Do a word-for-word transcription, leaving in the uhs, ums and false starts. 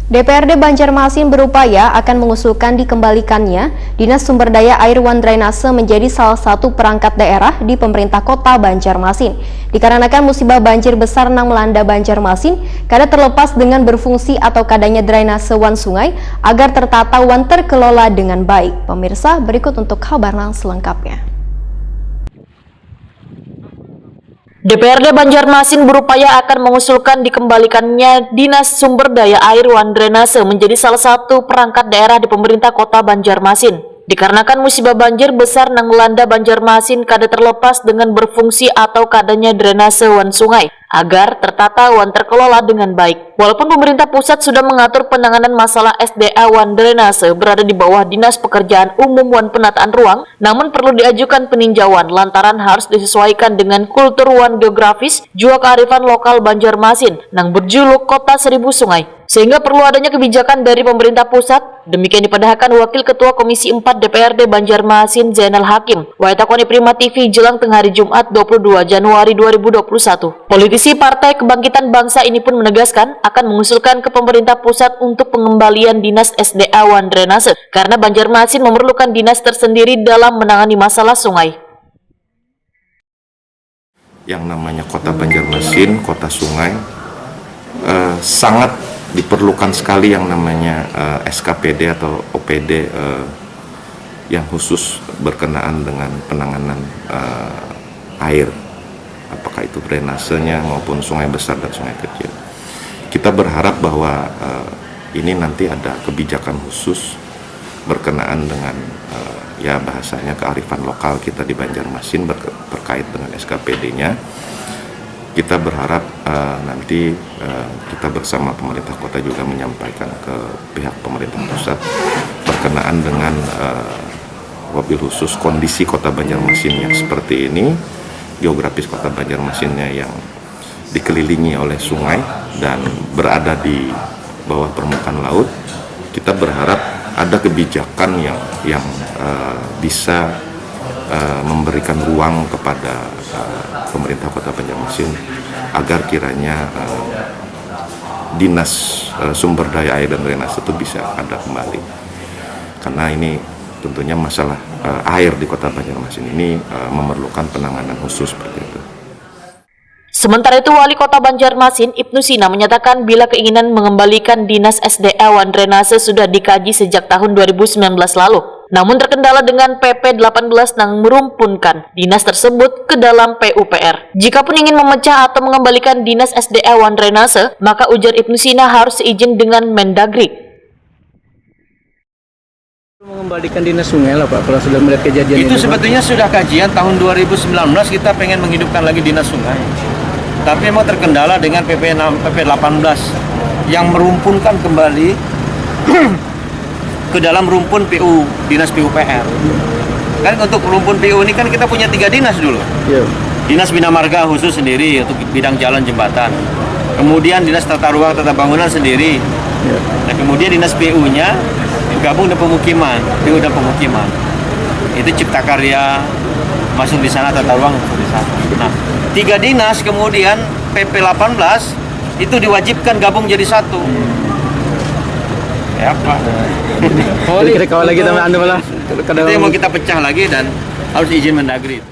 D P R D Banjarmasin berupaya akan mengusulkan dikembalikannya Dinas Sumber Daya Air wan Drainase menjadi salah satu perangkat daerah di pemerintah kota Banjarmasin. Dikarenakan musibah banjir besar nang melanda Banjarmasin, kada terlepas dengan berfungsi atau kadanya drainase wan sungai agar tertata wan terkelola dengan baik. Pemirsa, berikut untuk kabar nang selengkapnya. D P R D Banjarmasin berupaya akan mengusulkan dikembalikannya Dinas Sumber Daya Air wan Drainase menjadi salah satu perangkat daerah di pemerintah kota Banjarmasin. Dikarenakan musibah banjir besar nang melanda Banjarmasin kada terlepas dengan berfungsi atau kadanya drainase wan sungai, agar tertata wan terkelola dengan baik. Walaupun pemerintah pusat sudah mengatur penanganan masalah S D A wan drainase berada di bawah Dinas Pekerjaan Umum wan Penataan Ruang, namun perlu diajukan peninjauan lantaran harus disesuaikan dengan kultur wan geografis jua kearifan lokal Banjarmasin nang berjuluk Kota Seribu Sungai. Sehingga perlu adanya kebijakan dari pemerintah pusat, demikian dipadahakan Wakil Ketua Komisi empat D P R D Banjarmasin Zainal Hakim, wayatakoni Prima T V jelang tengah hari Jumat dua puluh dua Januari dua ribu dua puluh satu. Politisi Partai Kebangkitan Bangsa ini pun menegaskan akan mengusulkan ke pemerintah pusat untuk pengembalian Dinas S D A wan Drainase karena Banjarmasin memerlukan dinas tersendiri dalam menangani masalah sungai. Yang namanya kota Banjarmasin, kota sungai, eh, sangat diperlukan sekali yang namanya eh, S K P D atau O P D eh, yang khusus berkenaan dengan penanganan eh, air, apakah itu drainasenya maupun sungai besar dan sungai kecil. Kita berharap bahwa eh, ini nanti ada kebijakan khusus berkenaan dengan eh, ya bahasanya kearifan lokal kita di Banjarmasin berke- terkait dengan S K P D-nya. Kita berharap eh, nanti eh, kita bersama pemerintah kota juga menyampaikan ke pihak pemerintah pusat berkenaan dengan eh, wabil khusus kondisi kota Banjarmasin yang seperti ini, geografis kota Banjarmasinnya yang dikelilingi oleh sungai dan berada di bawah permukaan laut, kita berharap ada kebijakan yang yang eh, bisa eh, memberikan ruang kepada eh, pemerintah Kota Banjarmasin agar kiranya eh, dinas eh, sumber daya air dan drainase itu bisa ada kembali, karena ini tentunya masalah eh, air di Kota Banjarmasin ini eh, memerlukan penanganan khusus seperti itu. Sementara itu, Wali Kota Banjarmasin, Ibnu Sina, menyatakan bila keinginan mengembalikan Dinas S D A wan Drainase sudah dikaji sejak tahun dua ribu sembilan belas lalu, namun terkendala dengan P P delapan belas nang merumpunkan dinas tersebut ke dalam P U P R. Jikapun ingin memecah atau mengembalikan Dinas S D A wan Drainase, maka ujar Ibnu Sina harus seizin dengan Mendagri. Mengembalikan dinas sungai lah Pak, kalau sudah melihat kejadian itu. Itu sebetulnya sudah kajian tahun dua ribu sembilan belas kita pengen menghidupkan lagi dinas sungai. Tapi memang terkendala dengan P P enam, P P delapan belas yang merumpunkan kembali ke dalam rumpun P U, Dinas P U P R. Kan untuk rumpun P U ini kan kita punya tiga dinas dulu. Iya. Dinas Bina Marga khusus sendiri untuk bidang jalan jembatan. Kemudian Dinas Tata Ruang Tata Bangunan sendiri. Ya. Nah, kemudian Dinas P U-nya gabung dengan pemukiman, P U dan pemukiman. Itu Cipta Karya masuk di sana, Tata Ruang masuk di sana. Nah, tiga dinas kemudian P P delapan belas itu diwajibkan gabung jadi satu. Ya apa? Kira-kira kalau lagi teman anda malah. Itu yang mau kita pecah lagi dan harus izin Mendagri.